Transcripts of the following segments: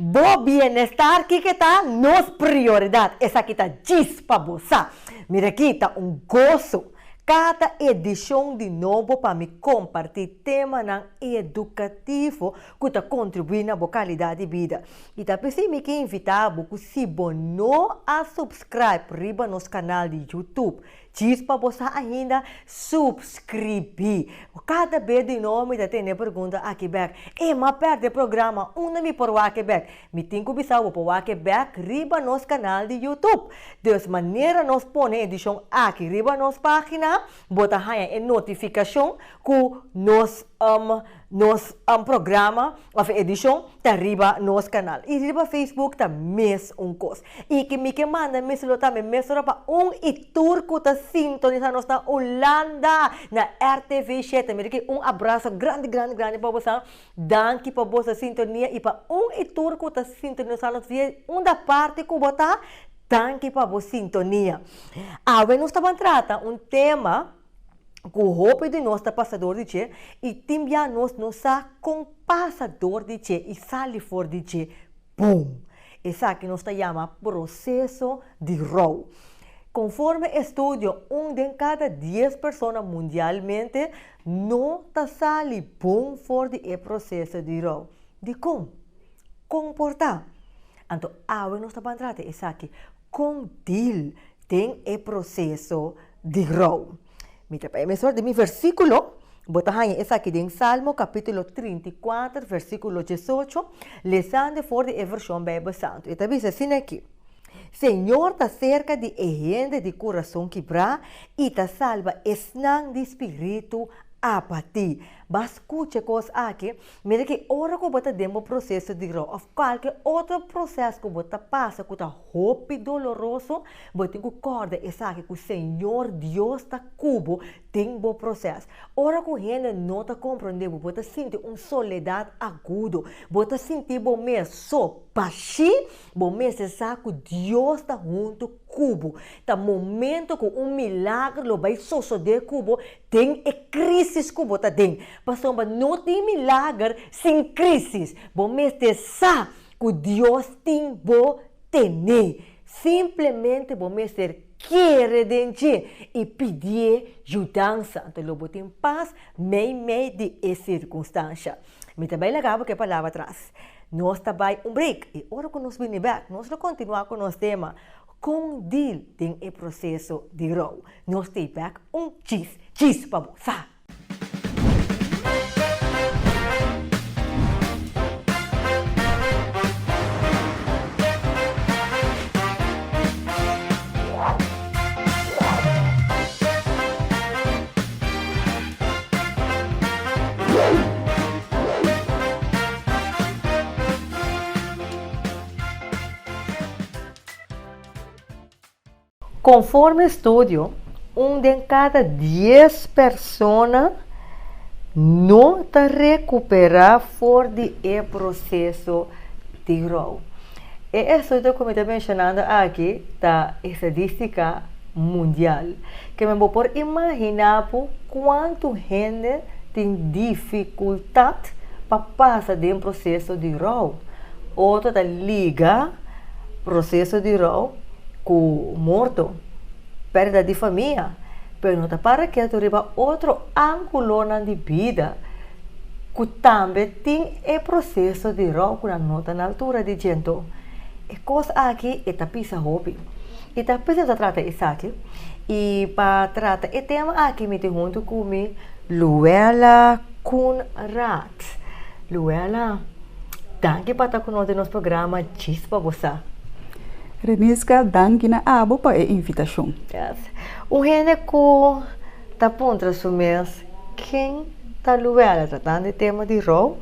Bo bienestar kiko ta nos prioridat. Esaki ta djis pa bo sa. Mira aki ta un goso kada edishon di nobo pa mi kompartí temanan edukativo ku ta kontribuí na bo kalidat di bida. I ta p'esei mi ke invitá bo ku si bo no a subscribe riba nos kanal di YouTube, Djis pa bo sa ainda, subscribí. Kada bes di nobo mi ta tene e pregunta aki bek, E m'a pèrdè e programa, unda mi por wak e bek? Mi tin ku bisa bo por wak e bek riba nos kanal di YouTube. Dus manera nos pone e edishon aki riba nos página, bo ta haña e notifikashon ku nos nos programa òf e edishon ta riba nos kanal. I riba Facebook ta mes un kos. I ke mi ke manda mi saludo tambe mesora pa un i tur ku ta sintonisa nos na Hulanda na RTV shete. Mi riki un abraso grandi grandi grandi pa boso. Danki pa boso sintonia i pa un i tur ku ta sintonisa nos via unda parti ku bo ta, danki pa bo sintonia. Awe nos ta ban trata un tema ku hopi di nos ta pasa dor di dje i tin bia nos no sa kon pasa dor di dje i sali for di dje bon. Esaki nos ta yama proseso di rou. Konforme estudio, un den kada dies persona mundialmente no ta sali bon for di e proseso di rou. Dikon? Kon por ta? Anto awe nos ta ban trata esaki, kon deal den e proseso di rou. Mi ta bai mesora den mi versíkulo, bo ta haña esaki den Salmo kapítulo 34 versíkulo 18, lesando for di e vershon Beibel Santu. E ta bisa asina aki, Señor ta serka di e hende di kurason kibrá i ta salba esnan di spiritu abatí. Bo a skucha e kos aki? Mira ki ora ku bo ta den bo proseso di rou òf kualke otro proses ku bo ta pasa ku ta hopi doloroso, bo tin ku kòrda esaki ku Señor Dios ta ku bo den bo proses. Ora ku hende no ta komprondé bo, bo ta sinti un soledat agudo, bo ta sinti bo mes so bashí, bo mester sa ku Dios ta huntu ku bo. Ta momento ku un milagro lo bai sosodé ku bo den e krísis ku bo ta den. Pasobra no tin milager sin krísis. Bo mester sa ku Dios tin bo tené. Simplemente bo mester kere den dje i pidié yudansa, anto lo bo tin pas meimei di e sirkunstansha. Mi ta bai laga bo ku e palabra atras. Nos ta bai un break i ora ku nos bini bèk nos lo kontinuá ku nos tema Kon deal den e proseso di rou. Nos ta bèk un djis djis pa bo sa. Konforme estudio, un den kada dies persona no ta rekuperá for di e proseso di rou. E estudio ku mi ta menshonando aki ta estadístika mundial. Ke men bo por imaginá bo kuantu hende tin difikultat pa pasa den proseso di rou. Otro ta liga proseso di rou ku morto, pèrdida di famia, pero no ta para ketu riba otro ángulonan di bida ku tambe tin e proseso di rou ku nan no ta na altura di dje. Anto e kos aki e ta pisa hopi. I ta p'esei nos a trata esaki. I pa trata e tema aki mi tin huntu ku mi Luella Koenraad. Luella, danki pa ta ku nos den nos programa Djis pa Bo Sa. Reniska, danki na abo pa e invitashon. Yes. Un hende ku ta puntra su mes ken ta Luella tratando e tema di rou,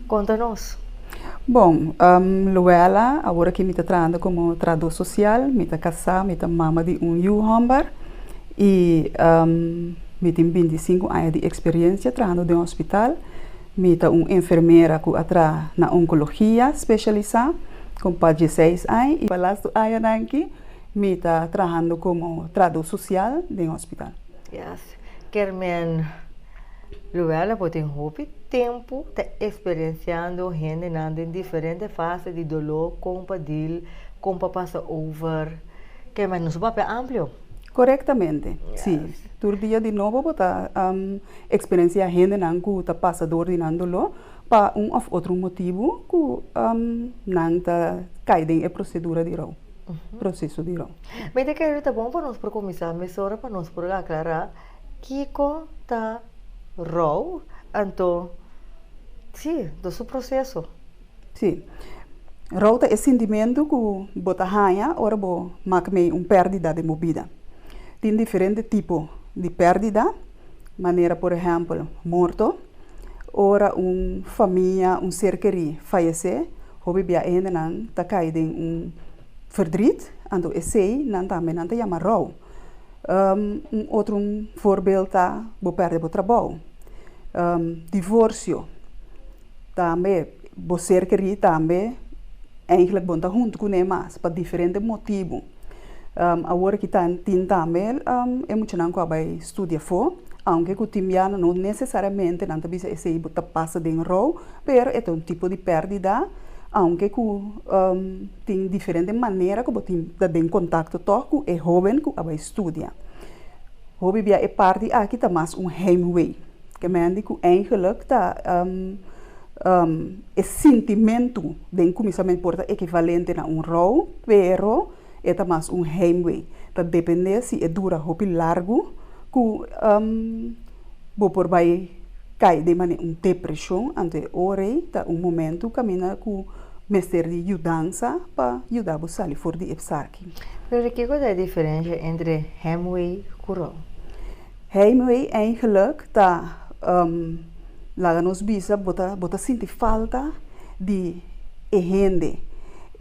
konta nos. Bon, Luella, awor aki mi ta trahando komo trahadó sosial, mi ta kasá, mi ta mama di un yu hòmber i mi tin bintisinku aña di eksperensia trahando den hospital. Mi ta un enfermera ku a traha na onkologia spesialisá kon pa dieseis aña i pa lastu añanan aki mi ta trahando komo trahadó sosial den hospital. Yes, Kermen. Luella bo tin hopi tempu ta eksperensiando hendenan den diferente fase di doló kon pa dil, kon pa pasa over. Ke men nos papia amplio. Korektamente, si. Tur dia di nobo bo ta eksperensiá hendenan ku ta pasa dor di nan doló pa un òf otro motibu ku nan ta kai den e prosedura di rou, proseso di rou. Mi ta kere ta bon pa nos por kuminsá mesora pa nos por aklará Kiko ta rou? Anto, sí, ta su proseso. Sí. Rou ta e sintimentu ku bo ta haña ora bo mak mei un pèrdida den bo bida. Tin diferente tipo di pèrdida, manera por ehèmpel morto, ora un famia, un ser kerí fayesé, hopi bia e hendenan ta kai den un verdriet, anto esei nan tambe nan ta yama rou. Un otro voorbeeld ta bo perde bo trabou. Divorsio tambe bo ser kerí tambe eigenlijk bo no ta huntu kuné mas pa diferente motibu. Awor aki tin tambe e muchanan ku a bai studia afó, aunke ku tin bia no nesesariamente nan ta bisa esei bo ta pasa den rou, pero e ta un tipo di pèrdida aunke ku Tin diferente manera ku bo tin ta den kontakto tòg ku e hóben ku a bai studia. Hopi bia e parti aki ta mas un heimwee. Ke men di ku eigenlik ta e sintimentu den kuminsamentu por ta ekivalente na un rou, pero e ta mas un heimwee. Ta dependé si e dura hopi largu ku bo por bai kai den manera un depreshon, anto e ora ei ta un momentu kaminda ku mester di yudansa pa yuda bo sali for di e psaki. Pero kiko ta e diferensha entre heimwee ku rou? Heimwee eigenlijk ta laga nos bisa bo ta bo ta sinti falta di e hende,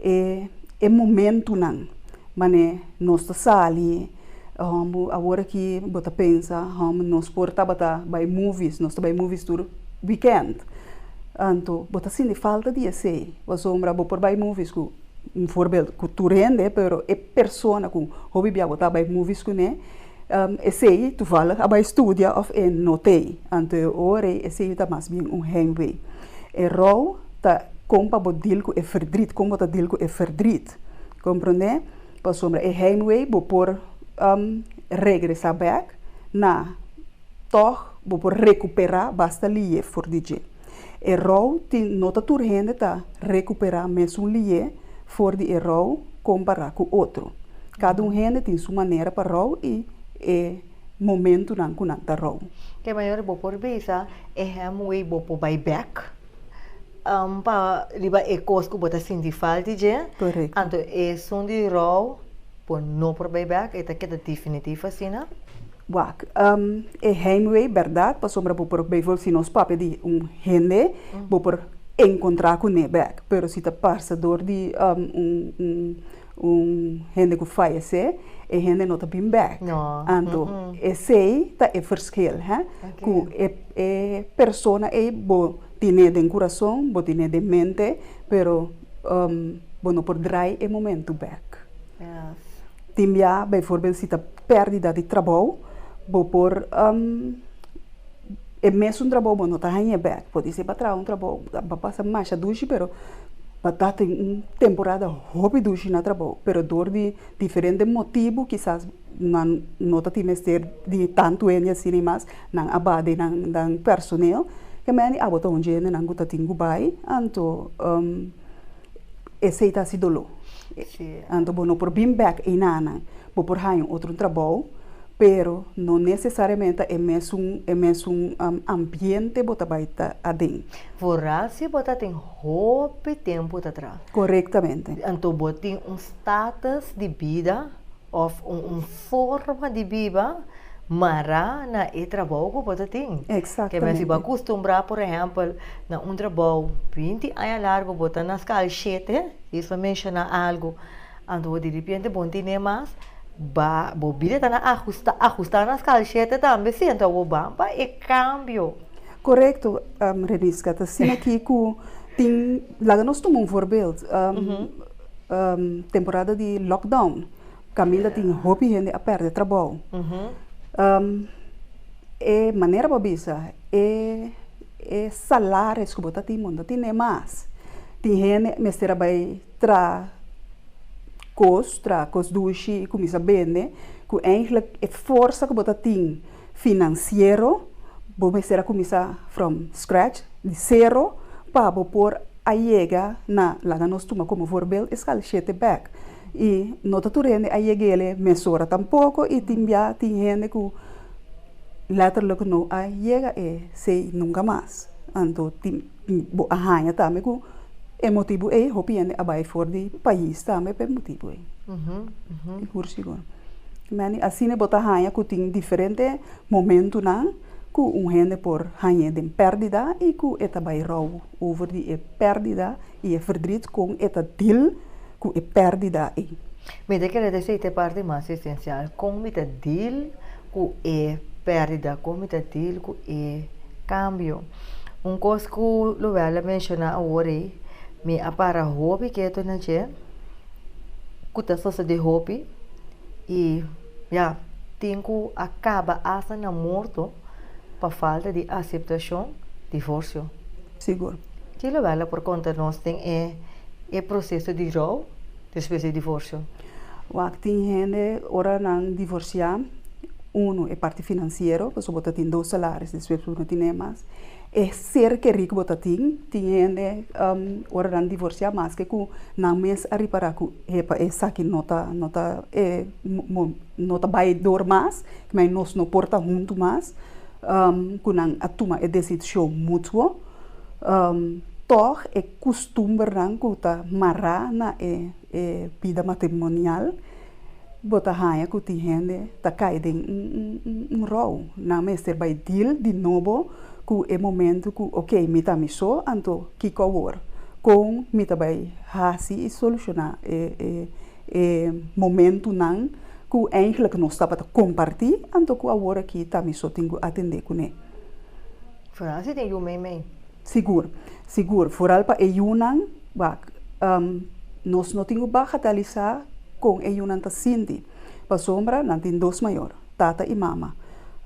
e e momentunan Mane nos ta sali, hòmber awor aki bo ta pensa hòmber nos por tabata bai movies, nos ta bai movies tur weekend. Anto bo ta sinti falta di esei, pasobra bo por bai movies ku un voorbeeld ku tur hende, pero e persona ku hopi bia bo ta bai movies kuné, esei toevallig a bai studia òf e no t'ei. Anto e ora ei esei ta mas bien un heimwee. E rou ta kon pa bo deal ku e verdriet, kon bo ta deal ku e verdriet. Comprende? Pasobra e heimwee bo por regresa bek na tog bo por recupera basta liye for di dje. E rou tin no ta tur hende ta recupera mesun liye for di e rou compara cu otro. Cada un hende tin su manera pa rou y e momentunan cu nan ta rou. Ke manera bo por bisa e heimwee bo por bai bek? Pa riba e kos ku bo ta sinti falta di dje, anto esun di rou bo no por bai bèk, e ta keda definitif asina. Wak, e heimwee bèrdat, pasobra bo por bijvoorbeeld si nos papia di un hende, bo por enkontrá kuné bèk, pero si ta pasa dor di un un hende ku fayesé, e hende no ta bin bèk. Anto esei ta e verschil, hè, ku e e persona ei bo tin'é den kurason, bo tin'é den mente, pero bo no por drai e momentu bèk. Tin bia, bijvoorbeeld si ta pèrdida di trabou, bo por e mesun trabou bo no ta hañ'é bèk. Podisé bo a traha un trabou, bo a pasa masha dushi, pero bo ta tin un temporada hopi dushi na trabou, pero dor di diferente motibu kisas nan no ta tin mester di tantu hende asina mas, nan a baha den nan nan personeel. Ke meni abo ta un dje hendenan ku ta tin ku bai, anto esei ta hasi doló. Anto bo no por bin bèk einanan, bo por haña un otro trabou, pero no nesesariamente e mesun e mesun ambiente bo ta bai ta aden. Vooral si bo ta tin hopi tempu ta traha. Korektamente. Anto bo tin un status di bida òf un un forma di biba mará na e trabou ku bo ta tin. Eksaktamente. Ke si bo a kustumbrá por ehèmpel na un trabou binti aña largu bo ta na skal shete, si bo menshoná algu. Anto bo diripiente bo no tene mas, ba bo bida ta na ahusta ahusta na skal shete tambe si, anto bo ban pa e kambio. Korekto, Reniska, ta asina aki ku tin, laga nos tuma un voorbeeld, temporada di lockdown, kaminda tin hopi hende a pèrdè trabou. E manera bo bisa, e e salaris ku bo ta tin bo no ta tine mas. Tin hende mester a bai traha kos, traha kos dushi i kuminsá bende, ku eigentlik e forsa ku bo ta tin finansiero bo mester a kuminsá from scratch, di sero, pa bo por a yega na, laga nos tuma komo voorbeeld e skal shete bèk. I no ta tur hende a yeg'ele mesora tampoko i tin bia tin hende ku letterlijk no a yega e sei nunka mas. Anto tin bo a haña tambe ku e motibu ei hopi hende a bai for di pais tambe pa e motibu ei. Sigur sigur. Meni asina bo ta haña ku tin diferente momentunan ku un hende por hañ'é den pèrdida i ku e ta bai rou over di e pèrdida i e verdriet kon e ta deal ku e pèrdida ei. Mi ta kere ta esei ta e parti mas esensial, kon mi ta deal ku e pèrdida, kon mi ta deal ku e kambio. Un kos ku Luwel a menshoná awor ei, mi a para hopi ketu na dje, ku ta sosodé hopi i ya, tin ku a kaba asta na morto pa falta di aseptashon, divorsio. Sigur. Ki Luwel a por konta nos den e e proseso di rou despues di divorsio? Wak tin hende ora nan divorsiá, unu e parti finansiero, pasobra bo ta tin dos salaris despues bo no tine mas. E ser kerí ku bo ta tin, tin hende ora nan divorsiá maske ku nan mes a ripará ku epa esaki no ta no ta e no ta bai dor mas, kmei nos no por ta huntu mas, ku nan a tuma e desishon mutuo. Tòg e kustumbernan ku ta mará na e e bida matrimonial, bo ta haña ku tin hende ta kai den un rou. Nan mester bai deal di nobo ku e momento ku oke mi ta mi so, anto kiko awor? Kon mi ta bai hasi i solushoná e e e momentunan ku eigentlik nos tabata kompartí, anto ku awor aki ta mi so tin ku atendé kuné? Vooral si tin yu meimei. Sigur, sigur. Vooral pa e yunan, wak, nos no tin ku bagatalisá kon e yunan ta sinti. Pasobra nan tin dos mayor, tata i mama.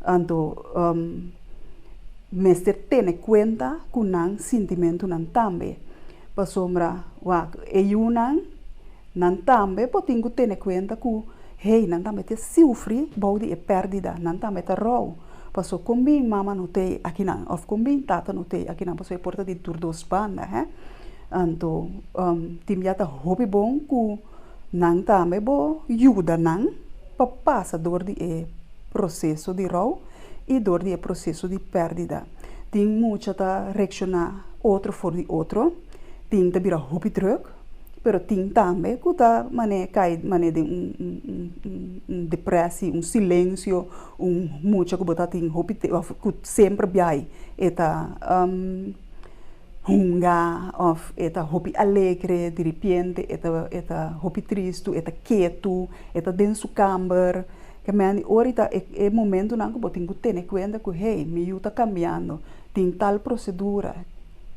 Anto mester tene kuenta ku nan sintimentunan tambe. Pasobra, wak, e yunan Nan tambe por tin ku tene kuenta ku, hey, nan tambe ta sufri bou di e pèrdida, nan tambe ta rou. Paso kon bin mama no t'ei akinan òf kon bin tata no t'ei akinan, pasobra e por ta di tur dos banda, hè. Anto tin bia ta hopi bon ku nan tambe bo yuda nan pa pasa dor di e proseso di rou i dor di e proseso di pèrdida. Tin mucha ta reakshoná otro for di otro, tin ta bira hopi drùk. Pero tin tambe ku ta manera kai manera den un un depresi, un silensio, un mucha ku bo ta tin hopi òf ku semper biai e ta hunga òf e ta hopi alegre, diripiente e ta e ta hopi tristu, e ta ketu, e ta den su kamber. Ke mende ora ta e momentunan ku bo tin ku tene kuenta ku hey, mi yu ta kambiando, tin tal prosedura.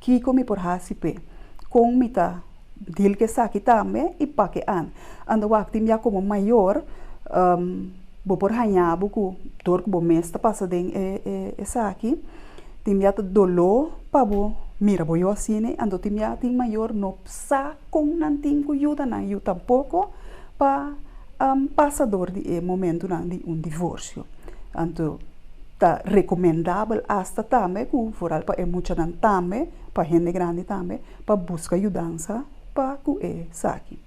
Kiko mi por hasi p'e? Kon mi ta deal ku esaki tambe i pa ke an? Anto wak tin bia komo mayor bo por haña bo ku dor ku bo mes ta pasa den e esaki tin bia ta doló pa bo mira bo yu asina anto tin bia tin mayor no sa kon nan tin ku yuda nan yu tampoko pa pasa dor di e momentunan di un divorsio. Anto ta rekomendabel asta tambe ku foral pa e muchanan tambe, pa hende grandi tambe, pa buska yudansa pa ku e saki.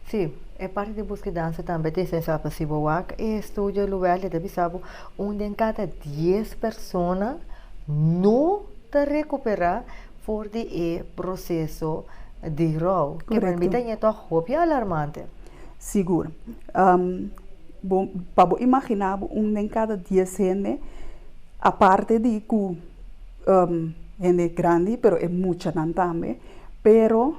Sí, e parti di buska yudansa tambe ta esensial pa si bo wak e estudio Luwelly ta bisa bo un den kada dies persona no ta rekuperá for di e proseso di rou. Ke pa mi ta ña tòg hopi alarmante. Sigur. Bo pa bo imaginá bo un den kada dies hende, aparte di ku hende grandi, pero e muchanan tambe, pero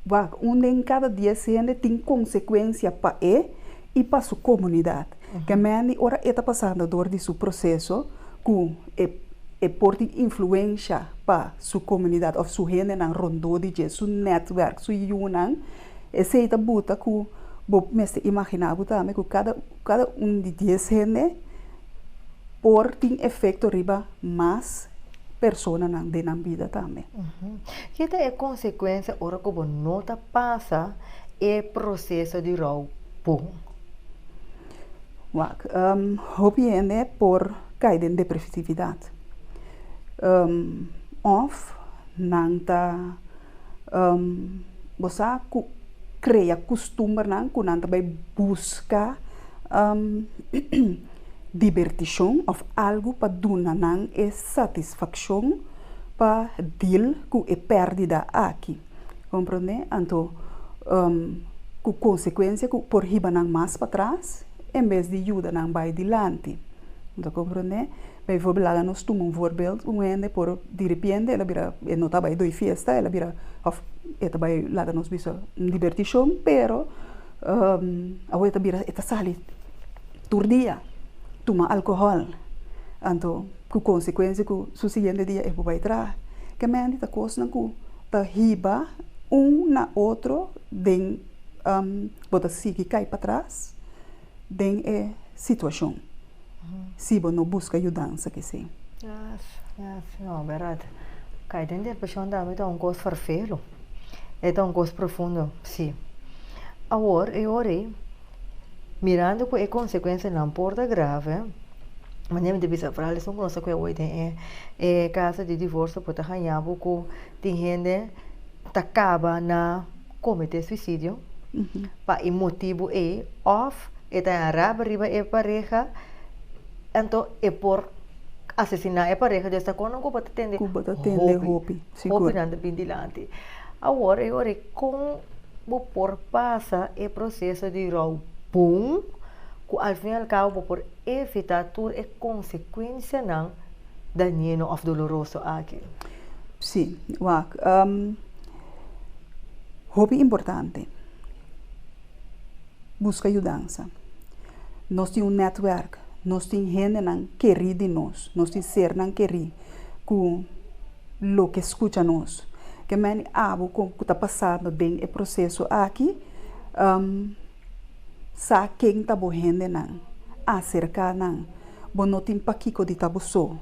wak un den kada dies hende tin konsekuensia pa e i pa su komunidat. Ke men di ora e ta pasando dor di su proseso ku e e por tin influensha pa su komunidat òf su hendenan rondó di dje, su nètwèrk, su yunan. Esei ta buta ku bo mester imaginá bo tambe ku kada kada un di dies hende por tin efekto riba mas personanan den nan bida tambe. Ki ta e konsekuensia ora ku bo no ta pasa e proseso di rou bon? Wak, hopi hende por kai den depresividat òf nan ta bo sa ku krea kustumbernan ku nan ta bai buska dibertishon òf algu pa duna nan e satisfakshon pa deal ku e pèrdida aki. Komprondé? Anto ku konsekuensia ku por hiba nan mas patras en bes di yuda nan bai dilanti. Bo ta komprondé? Bijvoorbeeld, laga nos tuma un voorbeeld, un hende por diripiente el a bira, e no ta bai doi fiesta, el a bira òf e ta bai laga nos bisa un dibertishon, pero Awor e ta bira e ta sali tur dia tuma alkohòl, anto ku konsekuensia ku su siguiente dia e por bai traha. Ke mende ta kosnan ku ta hiba un na otro den bo ta sigui kai patras den e situashon. Si bo no buska yudansa kesei. Yes, yes, no, bèrdat. Kai den depreshon tambe ta un kos ferfelu. E ta un kos profundo, sí. Awor, e ora ei, mirando ku e konsekuensianan por ta grave, manera mi ta bisa foral esun ku nos ta kue awor den e e kaso di divorsio por ta haña bo ku tin hende ta kaba na kometé suisidio pa e motibu ei òf e ta haña rabia riba e pareha, anto e por asesiná e pareha. Dios ta kono ku bo ta tende hopi, hopi nan ta bin dilanti. Awor e ora kon bo por pasa e proseso di rou bon ku al fin al kabo bo por evitá tur e konsekuensianan dañino òf doloroso aki? Sí, wak, hopi importante. Buska yudansa. Nos tin un nètwèrk, nos tin hendenan kerí di nos, nos tin sernan kerí ku lo ke skucha nos. Ke meni abo ku ta pasando den e proseso aki, sa ken ta bo hendenan, aserká nan. Bo no tin pakiko di ta bo so.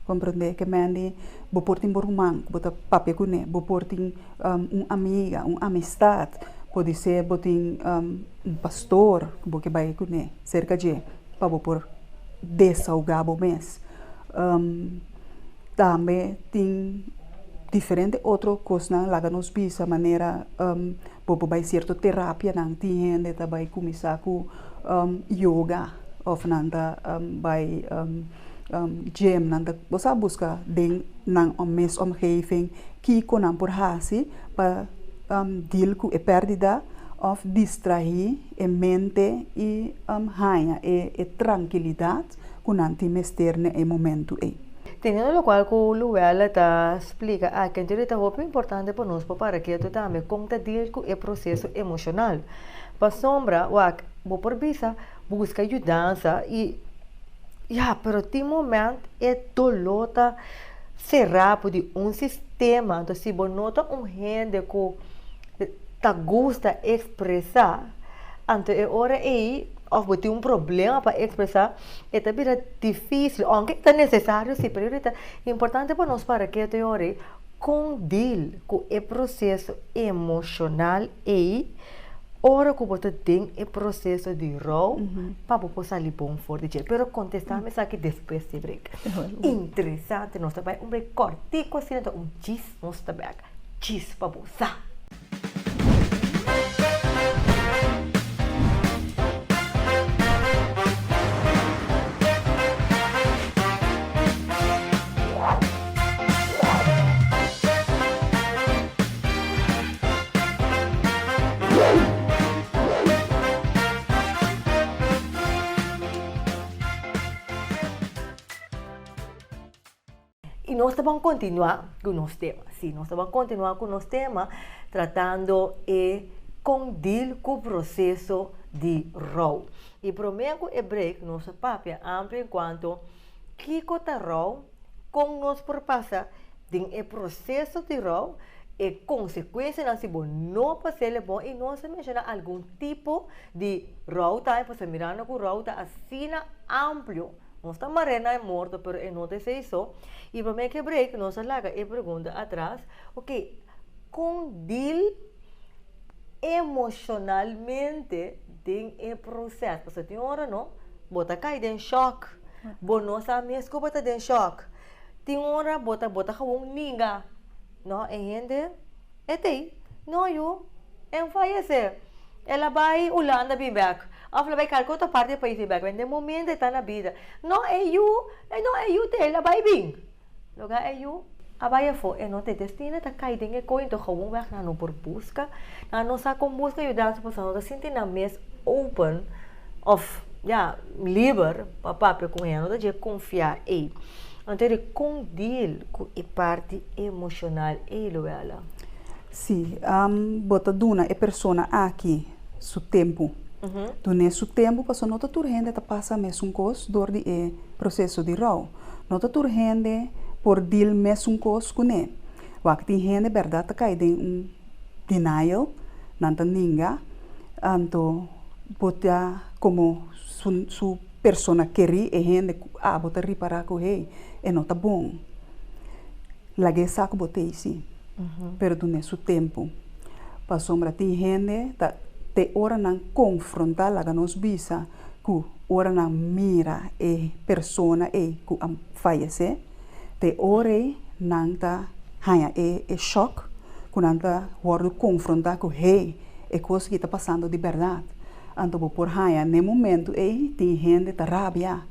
Komprendé? Ke meni bo por tin bo ruman ku bo ta papia kuné, bo por tin un amiga, un amistat, podisé bo tin un pastor ku bo ke bai kuné serka dje pa bo por desahogá bo mes. Tambe tin diferente otro kosnan laga nos bisa manera bo por bai sierto terapianan, tin hende ta bai kuminsá ku yoga òf nan ta bai gym, nan ta bo sa buska den nan mes omgeving kiko nan por hasi pa deal ku e pèrdida òf distraí e mente i haña e trankilidat ku nan tin mester na e momentu ei. Teniendo lokual ku Luella ta splika aki, anto ta hopi importante pa nos por para ketu tambe kon ta deal ku e proseso emoshonal. Pasobra, wak, bo por bisa buska yudansa i ya, pero tin moment e doló ta será bo di un sistema, anto si bo no ta un hende ku ta gusta ekspresá, anto e ora ei òf bo tin un problema pa ekspresá, e ta bira difísil, ounke e ta nesesario si, pero ta importante pa nos para ketu e ora ei kon deal ku e proseso emoshonal ei ora ku bo ta den e proseso di rou pa bo por sali bon for di dje. Pero kontestá mi esaki despues di break. Interesante, nos ta bai un break kòrtiku asina ta un djis nos ta bèk. Djis pa bo sa. I nos ta ban kontinuá ku nos tema. Sí, nos ta ban kontinuá ku nos tema tratando e kon deal ku proseso di rou. I promé ku e break nos a papia amplio enkuanto kiko ta rou, kon nos por pasa den e proseso di rou, e konsekuensianan si bo no pas'el e bon i nos a menshoná algun tipo di rou tambe pasobra mirando ku rou ta asina amplio. Nos ta mar'é na e morto, pero e no ta esei so. I promé ku e break nos a laga e pregunta atras, ok, kon deal emoshonalmente den e proses? Pasobra tin ora no, bo ta kai den shòk, bo no sa mes ku bo ta den shòk. Tin ora bo ta bo ta gewoon ninga, no, e hende e t'ei, no yu, e no fayesé, el a bai Hulanda bin bèk, òf el a bai kalke otro parti di e pais bin bèk, den momento e ta na bida, no e yu, no e yu t'ei, el a bai bin. Loga e yu a bai afó, e no ta e destino, e ta kai den e koe, enton gewoon wèg nan no por buska, nan no sa kon buska yudansa pasobra nan no ta sinti nan mes open òf ya liber pa papia ku hende, no ta dje konfia ei. Anto di kon deal ku e parti emoshonal ei, Luella? Sí, bo ta duna e persona aki su tempu. Dun'é su tempu pasobra no ta tur hende ta pasa mesun kos dor di e proseso di rou. No ta tur hende por deal mesun kos kuné. Wak tin hende bèrdat ta kai den un denial, nan ta ninga, anto bo ta komo su su persona kerí, e hende ku abo ta ripará ku hey, e no ta bon. Lag'é sa ku bo t'ei sí, pero dun'é su tempu. Pasobra tin hende ta te ora nan konfrontá laga nos bisa ku ora nan mira e persona ei ku a fayesé, te ora ei nan ta haña e e shòk ku nan ta wòrdu konfrontá ku hey, e kos aki ta pasando di bèrdat. Anto bo por haña n'e momentu ei tin hende ta rabia,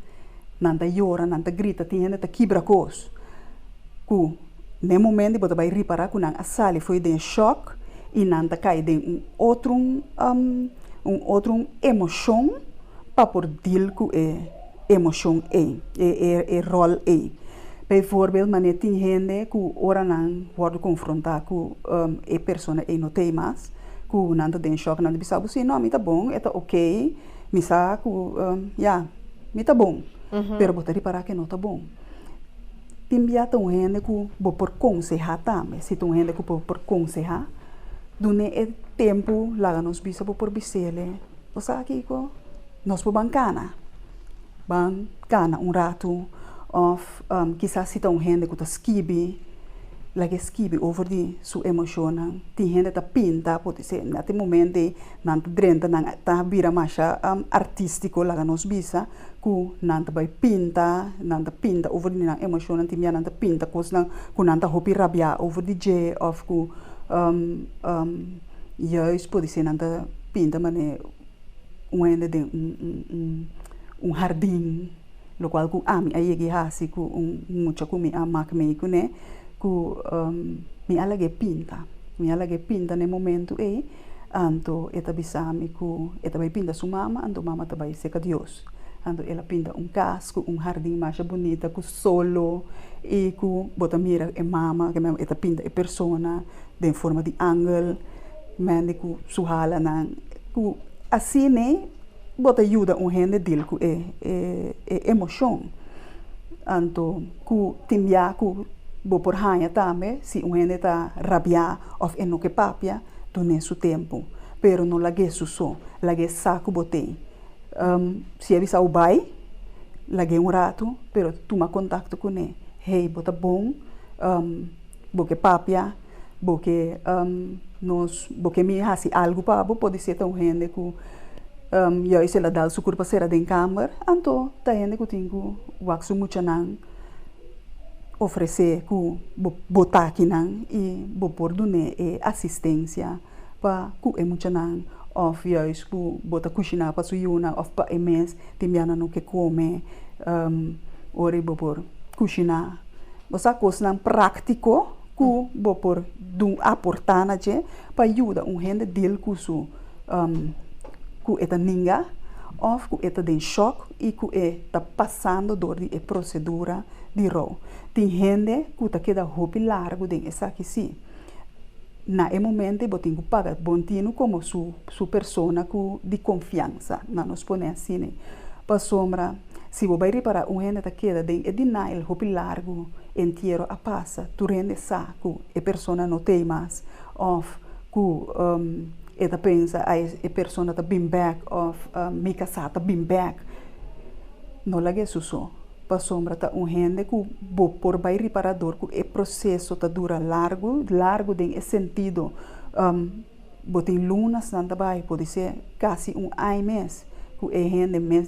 nan ta yora, nan ta grita, tin hende ta kibra kos ku n'e momento bo ta bai ripará ku nan a sali fo'i den shòk i nan ta kai den un otro un otro emoshon pa por deal ku e emoshon ei, e e ròl ei. Bijvoorbeeld manera tin hende ku ora nan wòrdu konfrontá ku e persona ei no t'ei mas, ku nan ta den shòk, nan ta bisa bo si no mi ta bon, e ta okey, mi sa ku ya, mi ta bon, pero bo ta ripará ku e no ta bon. Tin bia ta un hende ku bo por konsehá tambe, si ta un hende ku bo por konsehá, dun'é e tempu laga nos bisa bo por bis'é, bo sa kiko? Nos por ban kana, ban kana un ratu òf kisas si ta un hende ku ta skibi, laga e skibi over di su emoshonnan. Tin hende ta pinta, por di na tin momento ei nan ta drenta, nan ta bira masha artístiko, laga nos bisa, ku nan ta bai pinta, nan ta pinta over di nan emoshonnan, tin bia nan ta pinta kosnan ku nan ta hopi rabiá over di dje òf ku juist por di ser nan ta pinta manera un hende den un hardin, lokual ku ami a yega i hasi ku un mucha ku mi a mak mei kuné, ku mi a lag'é pinta. Mi a lag'é pinta na e momentu ei, anto e ta bisa mi ku e ta bai pinta su mama, anto mama ta bai serka Dios. Anto el a pinta un kas ku un hardin masha bunita ku solo i ku bo ta mira e mama, e ta pinta e persona den forma di angel. Mende ku su halanan ku asina bo ta yuda un hende deal ku e e emoshon. Anto ku tin bia ku bo por haña tambe si un hende ta rabiá òf e no ke papia, dun'é su tempu. Pero no lag'é su so, lag'é sa ku bo t'ei. Si e bisa bo bai, lag'é un ratu, pero tuma kontakto kuné, hey bo ta bon? Bo ke papia, bo ke nos, bo ke mi hasi algu pa bo, podi ser ta un hende ku juist el a dal su kurpa sera den kamber, anto ta hende ku tin ku wak su muchanan ofresé ku bo bo ta akinan i bo por dun'é e asistensia pa ku e muchanan òf juist ku bo ta kushiná pa su yunan òf pa e mes tin biaha nan no ke kome ora bo por kushiná. Bo sa kosnan práktiko ku bo por dun aportá na dje pa yuda un hende deal ku su ku e ta ninga òf ku e ta den shòk i ku e ta pasando dor di e prosedura di rou. Tin hende ku ta keda hopi largu den esaki sí. Na e momento ei bo tin ku paga bon tinu komo su su persona ku di konfiansa, na nos pone asina. Pasobra si bo bai ripará un hende ta keda den e denial hopi largu, entiero a pasa, tur hende sa ku e persona no t'ei mas òf ku e ta pensa ai e persona ta bin bèk òf mi kasá ta bin bèk. No lag'é su so. Pasobra ta un hende ku bo por bai ripará dor ku e proseso ta dura largu, largu den e sentido bo tin lunasnan ta bai, podisé kasi un aña mes ku e hende mes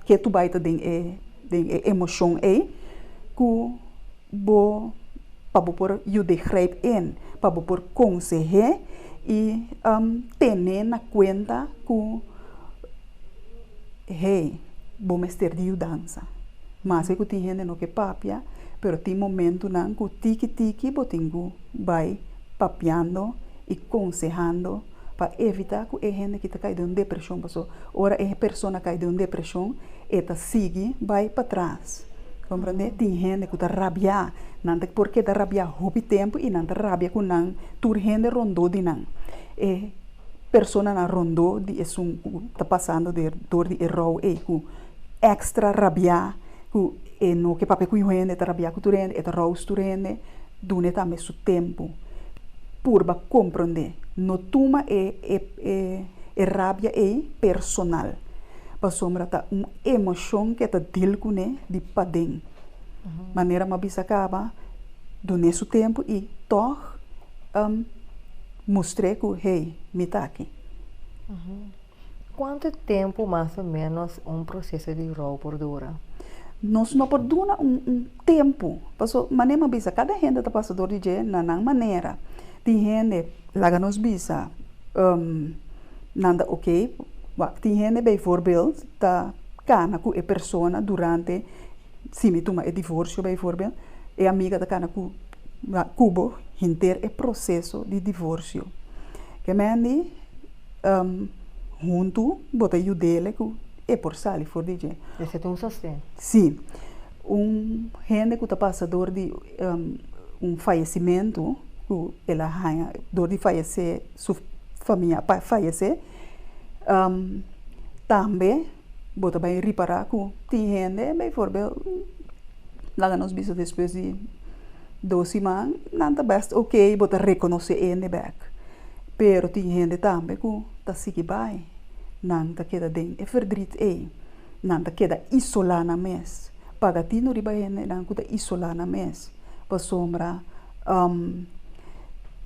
ke tu bai ta den e den e emoshon ei ku bo pa bo por yud'é grijp in, pa bo por konseh'é i tene na kuenta ku hey, bo mester di yudansa. Maske ku tin hende no ke papia, pero tin momentunan ku tiki tiki bo tin ku bai papiando i konsehando pa evitá ku e hende ki ta kai den un depreshon, pasobra ora e persona kai den un depreshon e ta sigui bai patras. Komprendé? Tin hende ku ta rabiá, nan ta por keda rabiá hopi tempu i nan ta rabia ku nan tur hende rondó di nan. E personanan rondó di esun ku ta pasando dor di e rou ei ku èkstra rabiá ku e no ke papia ku yu hende, e ta rabiá ku tur hende, e ta rous tur hende, dun'e tambe su tempu. Purba komprondé. No tuma e e rabia ei personal, pasobra ta un emoshon ku e ta dil kuné di paden. Manera mi a bisa kaba, dun'e su tempu i tòg Mustr'é ku, Hey, mi ta aki. Kuantu tempu mas o ménos un proseso di rou por dura? Nos no por duna un tempu, paso manera mi a bisa, kada hende ta pasa dor di dje na nan manera. Tin hende, laga nos bisa, nan ta oke, wak, tin hende bijvoorbeeld ta kana ku e persona durante Si mi tuma e divorsio bijvoorbeeld, e amiga ta kana ku ku bo henter e proseso di divorsio. Ke men di huntu bo ta yud'é ku e por sali for di dje. Esei ta un sosten. Si. Un hende ku ta pasa dor di un fayesimentu ku el a haña dor di fayesé su famia a fayesé, tambe Bo ta bai ripará ku tin hende, beivoorbeeld, laga nos bisa despues di dos siman, nan ta bèst oke, bo ta rekonosé e hende bèk. Pero tin hende tambe ku ta sigui bai, nan ta keda den e verdriet ei, nan ta keda isolá nan mes. Paga tinu riba hendenan ku ta isolá nan mes, pasobra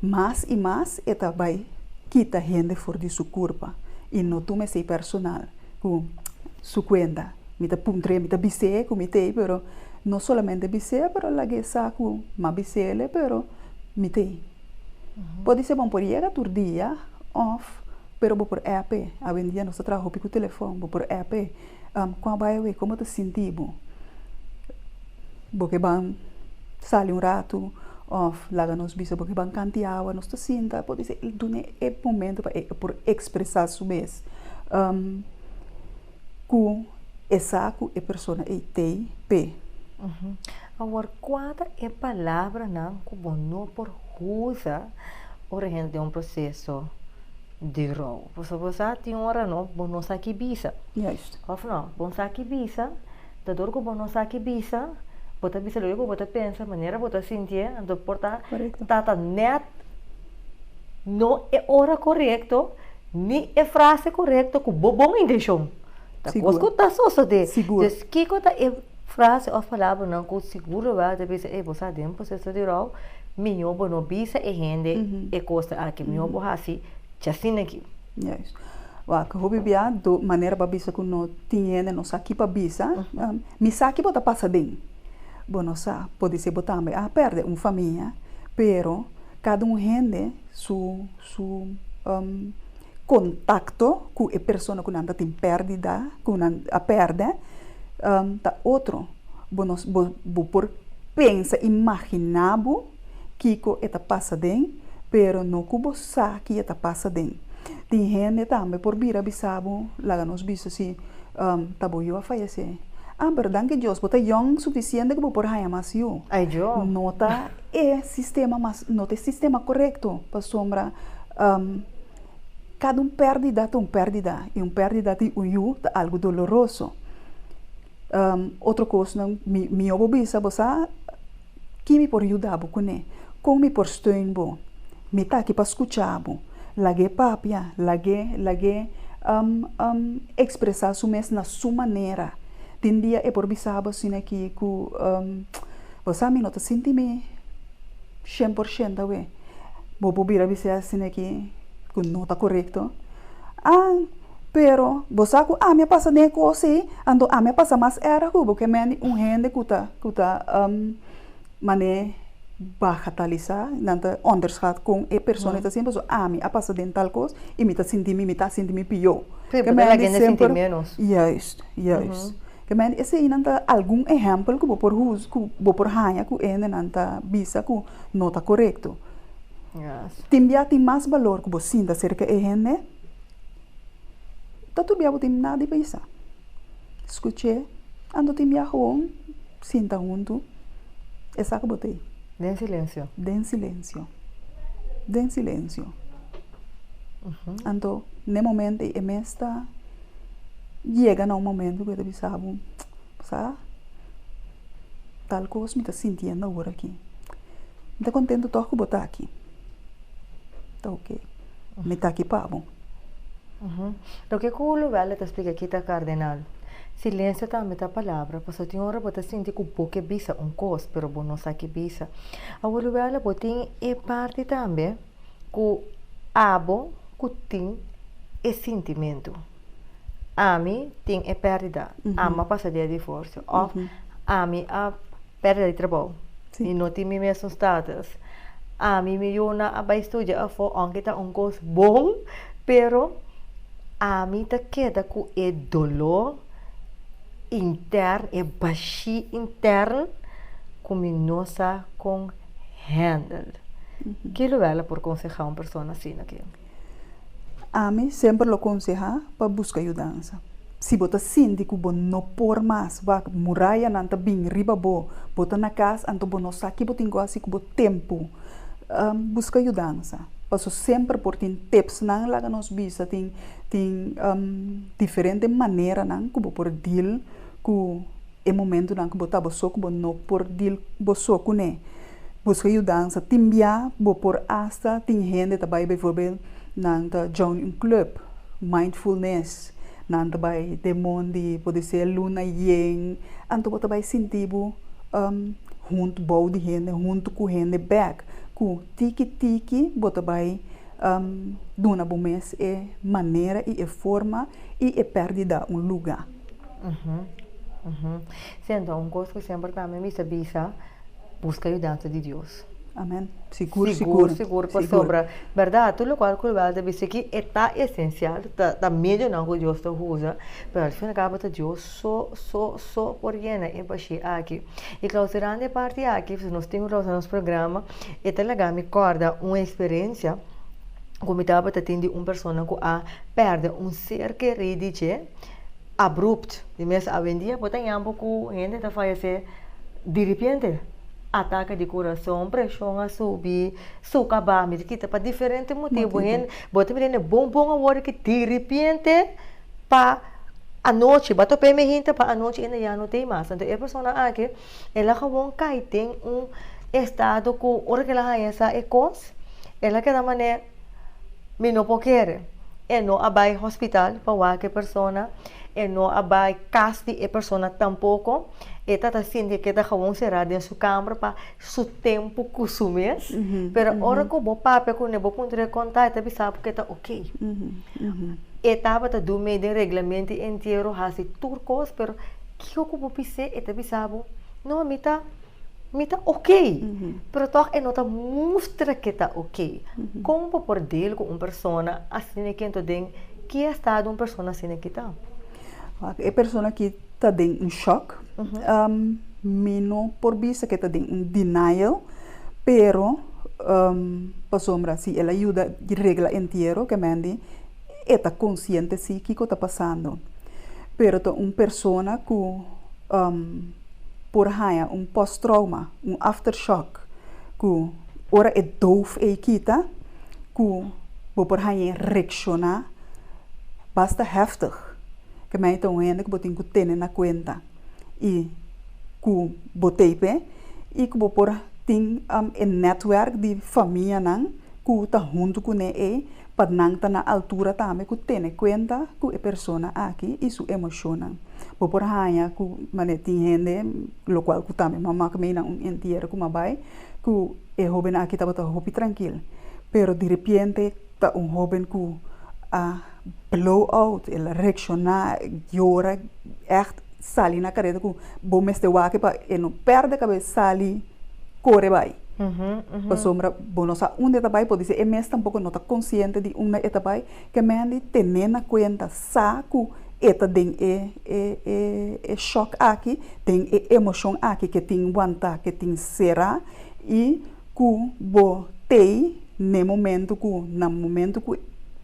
mas i mas e ta bai kita hende for di su kurpa i no tuma esei personal. Ku su kuenta. Mi ta puntr'é, mi ta bis'é ku mi t'ei, pero no solamente bis'é, pero lag'é sa ku m'a bis'é pero mi t'ei. Podisé bo por yega tur dia òf pero bo por app e. Awendia nos ta traha hopi ku telefòn, bo por app e. Kua bai awe? Komo ta sinti bo? Bo ke ban sali un ratu òf laga nos bisa bo ke ban kanti awa, nos ta sinta, podisé dun'é e momento pa e por ekspresá su mes. Ku e sa ku e persona ei tei p'e. Awor, kua ta e palabranan ku bo no por usa ora hende den un proseso di rou? Pasobra bo sa tin ora no bo no sa ki bisa. Juist. Òf no? Bo no sa ki bisa, ta dor ku bo no sa ki bisa, bo ta bisa loke ku bo ta pensa, manera bo ta sintié, anto por ta ta ta nèt no e ora korekto. Ni e frase korekto ku bo bon intenshon. Ta kos ku ta sosodé. Dus kiko ta e frase òf palabranan ku sigur lo ta bisa, ey bo sa den proseso di rou, mihó bo no bisa e hende e kos aki, mihó bo hasi djasina aki. Juist. Wak, hopi bia do manera pa bisa ku no tin hende no sa ki pa bisa, mi sa ki bo ta pasa den. Bo no sa, podisé bo tambe a pèrdè un famia, pero kada un hende su su kontakto ku e persona ku nan ta tin pèrdida, ku nan a pèrdè, ta otro. Bo no bo bo por pensa, imaginá bo kiko e ta pasa den, pero no ku bo sa ki e ta pasa den. Tin hende tambe por bira bisa bo, laga nos bisa si ta bo yu a fayesé. Ah, pero danki Dios bo ta yòn sufisiente ku bo por haña mas yu. No ta. E sistema mas no ta e sistema korekto pasobra kada un pèrdida ta un pèrdida i un pèrdida di un yu ta algu doloroso. Otro kosnan mi mihó bo bisa bo sa ki mi por yuda bo kuné, kon mi por steun bo, mi ta aki pa skucha bo, lag'é papia, lag'é lag'é ekspresá su mes na su manera. Tin dia e por bisa bo asina aki ku bo sa mi no ta sinti mi 100% awe. Bo por bira bis'é asina aki ku no ta korekto. Ah, pero bo sa ku ami a pasa den e kos ei, anto ami a pasa mas erg ku bo ke men di un hende ku ta ku ta manera bagatalisá, nan ta onderschat kon e persona ta sinti pasobra ami a pasa den tal kos i mi ta sinti mi, mi ta sinti mi pió. Sí, bo ta laga hende sinti ménos. Juist, juist. Ke men eseinan ta algun ehèmpel ku bo por usa, ku bo por haña ku hendenan ta bisa ku no ta korekto. Tin bia tin mas balor ku bo sinta serka e hende, ta tur bia bo tin nada di bisa. Skuch'é, anto tin bia gewoon sinta huntu, e sa ku bo ta ei. Den silensio. Den silensio. Den silensio. Anto n'e momento ei e mes ta yega na un momento ku e ta bisa bo, sa, tal kos mi ta sintiendo awor aki. Mi ta kontento tòg ku bo ta aki. Ta oke. Mi ta aki pa bo. Loke ku Lovella ta splika aki ta kardenal. Silensio tambe ta palabra, pasobra tin ora bo ta sinti ku bo ke bisa un kos, pero bo no sa ke bisa. Awor Lovella bo tin e parti tambe ku abo ku tin e sintimentu. Ami tin e pèrdida, ami a pasa di e divorsio òf ami a pèrdida di trabou, mi no tin mi mesun status, ami mi yunan a bai studia afó ounke ta un kos bon, pero ami ta keda ku e doló intern, e bashí intern ku mi no sa kon handle. Ki lugar lo por konsehá un persona asina aki? Ami semper lo konsehá pa buska yudansa. Si bo ta sinti ku bo no por mas, wak murayanan ta bin riba bo, bo ta na kas anto bo no sa ki bo tin ku hasi ku bo tempu, buska yudansa. Paso semper por tin tipsnan, laga nos bisa tin tin diferente maneranan ku bo por deal ku e momentunan ku bo ta bo so ku bo no por deal bo so kuné. Buska yudansa. Tin bia bo por asta tin hende ta bai bijvoorbeeld nan ta join un club, mindfulness, nan ta bai den mondi, pode ser luna yen, anto bo ta bai sinti bo huntu bou di hende, huntu ku hende bek, ku tiki tiki bo ta bai duna bo mes e manera i e forma i e pèrdida un luga. Sí, anto un kos ku semper tambe mi sa bisa, buska yudansa di Dios. Amen. Sigur, sigur. Sigur, sigur, pasobra, bèrdat, tur lokual ku Bibel ta bisa aki, e ta esensial, ta ta medionan ku Dios ta usa, pero al fin al kabo ta Dios so, so, so por yena e bashí aki. I klausurando e parti aki, pasobra nos tin ku klausurá nos programa, e ta laga mi kòrda un eksperensia ku mi tabata tin di un persona ku a pèrdè un ser kerí di dje, abrupt. Di mes awendia bo ta yambo ku hende ta fayesé diripiente, atake di kurason, preshon a subi, suka baha, mi ta kita pa diferente motibu. Hende, bo ta mira hende bon bon awor ki diripiente pa anochi, bo a topa e mehinta pa anochi hende ya no tin mas. Anto e persona aki el a gewoon kai den un estado ku ora ku el a haña sa e kos, el a keda manera. Mi no por kere. E no a bai hospital pa wak e persona, e no a bai kas di e persona tampoko. E ta ta sinti ke ta gewoon será den su kamber pa su tempu ku su mes. Pero ora ku bo papia kuné, bo puntra e konta, e ta bisa bo ke ta oké. E tabata dun den reglamento di entiero, hasi tur kos, pero kiko ku bo bis'é, e ta bisa bo, no, mi ta. Mi ta ok, pero tòg e no ta mustra ke ta ok. Kon bo por deal ku un persona asina ki anto den ki estado un persona asina ki ta? E persona ki ta den un shòk, mi no por bisa ke ta den un denial, pero pasobra si el a yuda regla entiero ke mende e ta konsiente si kiko ta pasando. Pero ta un persona ku. por haña un post-trauma, un aftershock, ku ora e doof ei kita, ku bo por hañ'é reakshoná basta heftig. Ke mei ta un hende ku bo tin ku tene na kuenta i ku bo tei p'e i ku bo por tin e nètwèrk di famianan. ku ta huntu kuné ei pa nan ta na altura tambe ku tene kuenta ku e persona aki i su emoshonnan. Bo por haña ku manera tin hende, lokual ku tambe m'a mak mei na un entiero ku m'a bai, ku e hóben aki tabata hopi trankil, pero diripiente ta un hóben ku a blow out, el a reakshoná, yora, ègt sali na kareda ku bo mester wak pa e no pèrdè kabes sali kore bai. Pasobra bo no sa unda e ta bai, podisé e mes tampoko no ta konsiente di unda e ta bai. Ke men di ten'é na kuenta, sa ku e ta den e e e e shòk aki, den e emoshon aki ke tin wantá, ke tin será i ku bo t'ei n'e momento ku na momento ku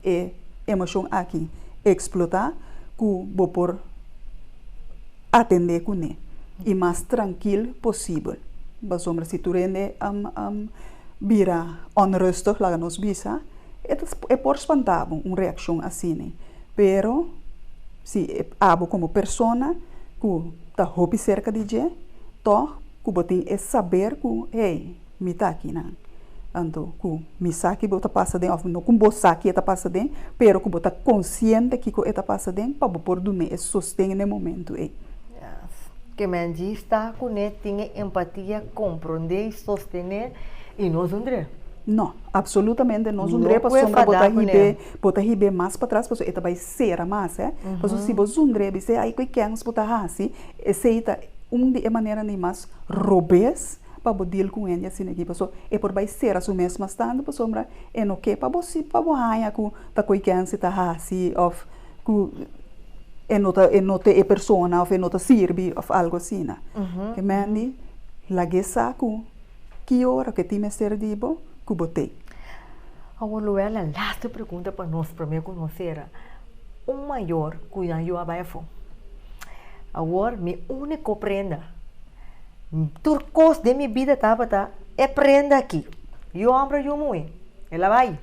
e emoshon aki eksplotá ku bo por atendé kuné i mas trankil posibel. Pasobra si tur hende bira onrustig, laga nos bisa, e ta e por spanta bo un reakshon asina. Pero si abo komo persona ku ta hopi serka di dje, tòg ku bo tin e saber ku, hey, mi ta akinan. Anto ku mi sa ki bo ta pasa den òf no ku bo sa ki e ta pasa den, pero ku bo ta konsiente kiko e ta pasa den pa bo por dun'é e sosten na e momentu ei. Yes. Ke men djis ta kuné tin e empatia, komprondé i sostené i no zundr'é. No, absolutamente no zundr'é No ku e pasobra bo ta fadá kuné. hib'é bo ta hib'é mas patras pasobra e ta bai sera mas eh. Pasobra si bo zundr'é bis'é ai ku e kèns bo ta hasi, esei ta un di e maneranan di mas robes pa bo deal ku hende asina aki paso e por bai sera su mes mas tantu pasobra e no ke pa bo si pa bo haña ku ta koe kense ta hasi òf ku e no ta e no ta e persona òf e no ta sirbi òf algu asina. Ke men di lag'é sa ku ki ora ku e tin mester di bo ku bo t'ei. Awor Luella laste pregunta pa nos prome ku nos sera. Un mayor ku nan yu a bai afó. Awor mi úniko prenda. Tur kos den mi bida tabata e prenda aki. Yu hòmber yu muhé. El a bai.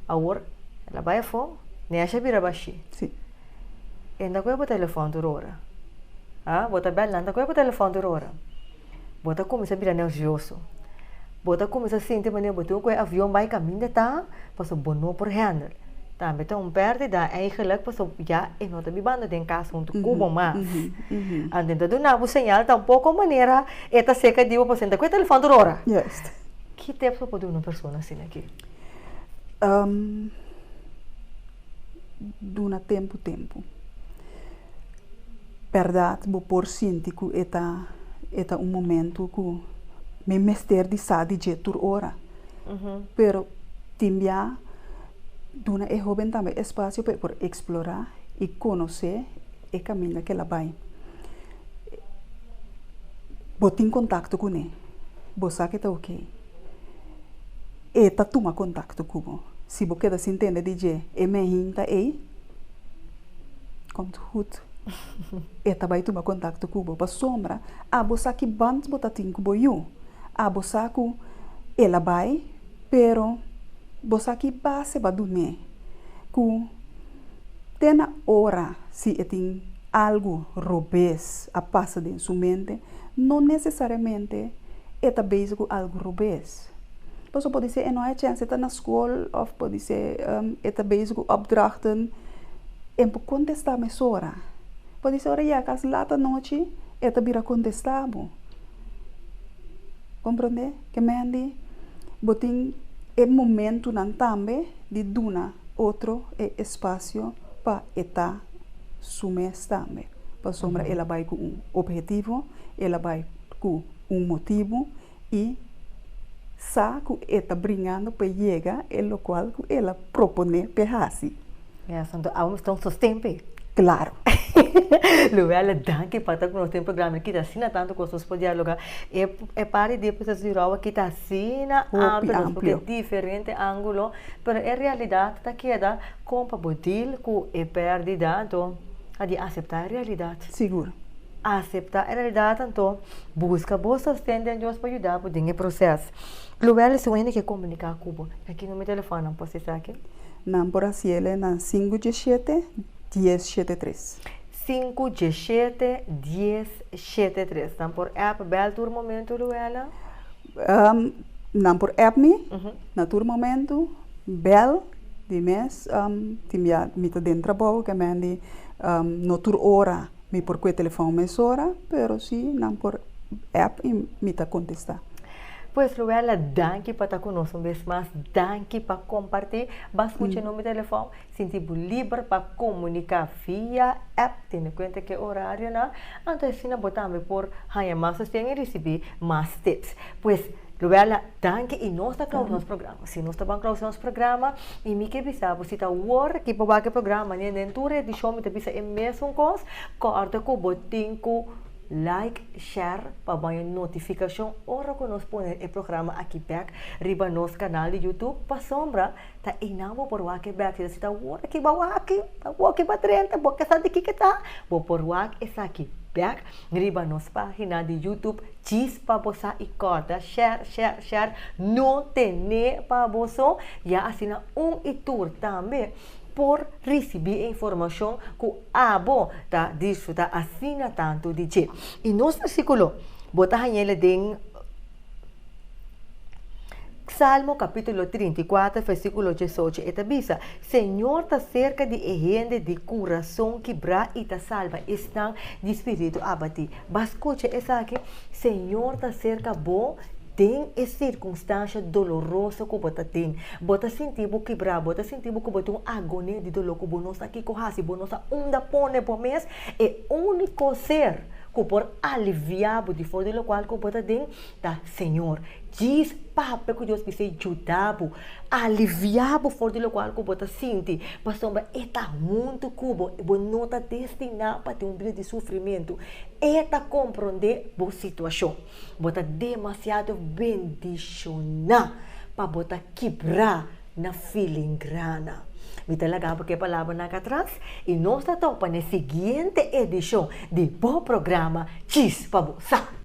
Awor el a bai afó, Nesha bira bashí. Sí. E no ta kohe bo telefòn tur ora. Ha, bo ta bèl nan ta kohe bo telefòn tur ora. Bo ta kuminsá bira nervioso. Bo ta kuminsá sinti manera bo tin ku kohe avion bai kaminda ta, pasobra bo no por hèndel. Tambe ta un pèrdida eigenlijk pasobra ya e no ta bibando den kas huntu ku bo mas. Anto e ta duna bo señal tampoko manera e ta seka di bo pasobra e ta kohe telefòn tur ora. Juist. Ki tips bo por duna un persona asina aki? Duna tempu tempu. Bèrdat bo por sinti ku e ta e ta un momentu ku mi mester di sa di dje tur ora. Pero tin bia duna e hóben tambe espasio pa e por eksplorá i konosé e kaminda ku el a bai. Bo tin kontakto kuné, bo sa ku e ta oke. E ta tuma kontakto ku bo. Si bo keda sin tende di dje e mehinta ei, komt goed. E ta bai tuma kontakto ku bo pasobra abo sa ki band bo ta tin ku bo yu. Abo sa ku el a bai, pero bo sa ki base bo a dun'é ku te na ora si e tin algu robes a pasa den su mente, no nesesariamente e ta bezig ku algu robes. Pasobra podisé e no a chèns, e ta na skol òf podisé e ta bezig ku opdrachten, e por kontestá mesora. Podisé ora e yega kas lat anochi e ta bira kontestá bo. Comprende? Ke men di bo tin e momentunan tambe di duna otro e espacio pa e ta su mes tambe. Pasobra el a bai ku un obhetivo, el a bai ku un motibu i sa ku e ta bringando pa yega e lokual ku el a proponé p'e hasi. Yes, anto awe nos ta un sosten p'e. Claro. Luella, danki pa ta ku nos den programa aki. Ta asina tantu kos nos por dialoga. E e parti di e proseso di rou aki ta asina Hopi amplio, nos por ke amplio. diferente angulo, pero e realidat ta keda kon pa bo deal ku e pèrdida, anto a di aseptá e realidat. Sigur. Aseptá e realidat, anto buska bo sosten den Dios pa yuda bo den e proses. Luella, si un hende ke komuniká ku bo, na ki numero telefòn nan por hasi esaki? Nan por hasiele na sinku djeshete, dies shete tres. Sinku djeshete, dies shete tres. Nan por app, bel tur momento, Luella? Nan por app mi na tur momento, bel di mes, tin bia mi ta den trabou ke men di no tur ora mi por kue telefòn mesora, pero si nan por app i mi ta kontestá. Pues Luella, danki pa ta ku nos un bes mas, danki pa kompartí. Ba skucha e number di telefòn, sinti bo liber pa komuniká via app, tene kuenta ku e orarionan, anto asina bo tambe por haña mas sosten i risibí mas tips. Pues Luella, danki i nos ta close nos programa. Si nos ta ban close nos programa i mi ke bisa bo si ta wor aki pa wak e programa ni den tur edishon mi ta bisa e mesun kos, kòrda ku bo tin ku like, share pa bo haña notifikashon ora ku nos pone e programa aki bèk riba nos kanal di YouTube pasobra ta einan bo por wak e bèk. Si ta wor aki bo a wak, awor ki bo a drenta bo ke sa di kiko ta, bo por wak esaki bèk riba nos página di YouTube djis pa bo sa i kòrda share share share no tene pa bo so ya asina un i tur tambe por risibí e informashon ku abo ta disfrutá asina tantu di dje. I nos versíkulo bo ta hañ'el den Salmo kapítulo 34 versíkulo 18 e ta bisa, Señor ta serka di e hende di kurason kibrá i ta salba esnan di spiritu abatí. Bo a skucha esaki? Señor ta serka bo den e sirkunstansha doloroso ku bo ta den. Bo ta sinti bo kibrá, bo ta sinti bo ku bo tin un agonia di doló ku bo no sa kiko hasi, bo no sa unda pone bo mes. E úniko ser ku por aliviá bo di for di lokual ku bo ta den ta Señor. Djis papia ku Dios bis'é yuda bo, aliviá bo for di lokual ku bo ta sinti, pasobra e ta huntu ku bo, bo no ta destiná pa tin un bida di sufrimentu. E ta komprondé bo situashon. Bo ta demasiado bendishoná pa bo ta kibrá na filingrana. Mi ta laga bo ku e palabranan aki atras i nos ta topa na e siguiente edishon di bo programa Djis pa Bo Sa.